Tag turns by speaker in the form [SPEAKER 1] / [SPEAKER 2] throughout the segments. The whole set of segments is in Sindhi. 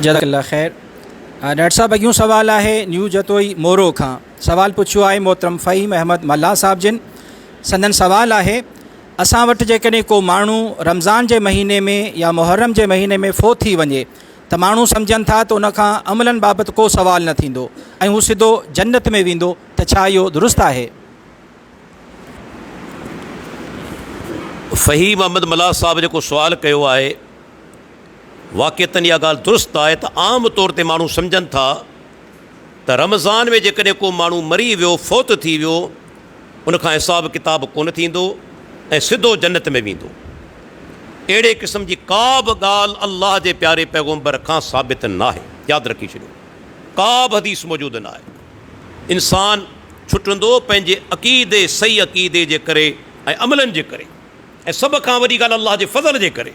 [SPEAKER 1] جزاڪ الله خير ڊاڪٽر صاحب اڳيون سوال آهي نيو جتوئي مورو کان سوال پڇيو آهي محترم فهيم احمد ملاح صاحب جن سندن سوال آهي اسان وٽ جيڪڏهن ڪو ماڻهو رمضان جي مهيني ۾ يا محرم جي مهيني ۾ فوت ٿي وڃي ته ماڻهو سمجهن ٿا ته ان کان عملن بابت ڪو سوال نه ٿيندو ۽ هو سڌو جنت ۾ ويندو ته ڇا اهو درست آهي؟
[SPEAKER 2] فهيم احمد ملاح صاحب جيڪو سوال ڪيو آهي واقعتن اها ڳالهه درست آهي ته عام طور تي ماڻهو سمجهن ٿا ته رمضان ۾ جيڪڏهن ڪو ماڻهو مري ويو فوت ٿي ويو ان کان حساب ڪتاب ڪونه ٿيندو ۽ سڌو جنت ۾ ويندو. اهڙي قسم جي ڪا به ڳالهه الله جي پياري پيغمبر کان ثابت ناهي. ياد رکي ڇڏيو ڪا به حديث موجود ناهي. انسان ڇٽندو پنهنجي عقيدي صحيح عقيدي جي ڪري ۽ عملن جي ڪري ۽ سڀ کان وڏي ڳالهه الله جي فضل جي ڪري.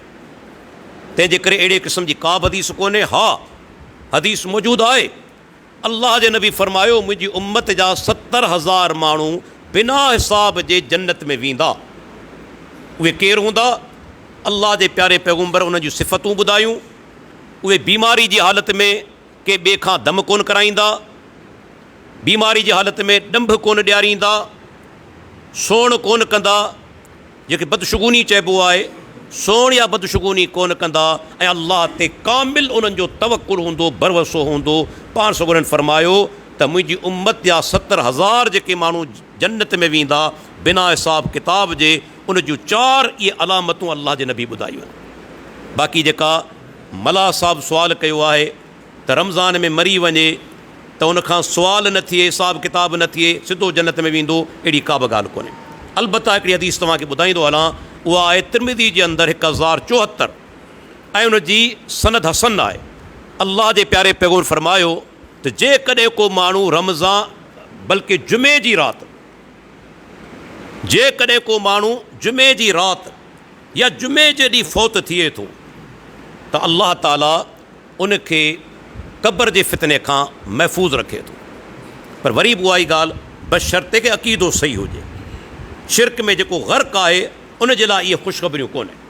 [SPEAKER 2] تنهن جي ڪري اهڙي قسم جي ڪا به حديث ڪونهي. ها حديث موجود آهي. الله جي نبي فرمايو، منهنجي امت جا 70,000 ماڻهو بنا حساب جي جنت ۾ ويندا. اهي ڪير هوندا؟ الله جي پياري پيغمبر انهن جون صفتون ٻڌايون. اهي بيماري جي حالت ۾ ڪنهن ٻئي کان دم ڪونه ڪرائيندا، بيماري جي حالت ۾ ڏنڀ ڪونه ڏياريندا، سوڻ ڪونه ڪندا، جنهن کي بدشگوني چئبو آهي، سوڻ يا بدشگوني ڪونه ڪندا ۽ الله تي ڪامل انهن جو توڪل هوندو، ڀروسو هوندو. پاڻ سڳورن فرمايو ته منهنجي امت جا 70,000 جيڪي ماڻهو جنت ۾ ويندا بنا حساب ڪتاب جي، ان جون چار اهي علامتون الله جي نبي ٻڌايون آهن. باقي جيڪا ملاح صاحب سوال ڪيو آهي ته رمضان ۾ مري وڃي ته ان کان سوال نه ٿئي، حساب ڪتاب نه ٿئي، سڌو جنت ۾ ويندو، اهڙي ڪابه ڳالهه ڪونهي. البته هڪڙي حديث توهان کي ٻڌائيندو هلان، اها آهي ترمذي جي اندر 1074 ۽ ان جي سند حسن آهي. الله جي پياري پيغمبر فرمايو ته جيڪڏهن ڪو ماڻهو رمضان بلڪه جمعي جي رات جيڪڏهن ڪو ماڻهو جمعي جي رات يا جمعي جي ڏينهن فوت ٿئي ٿو ته الله تعالي ان کي قبر جي فتني کان محفوظ رکي ٿو. پر وري به اها ئي ڳالهه بشرطيڪ عقيدو صحيح هجي. شرڪ ۾ جيڪو غرق آهي ان جي لاء اهي خوشخبريون ڪونهن.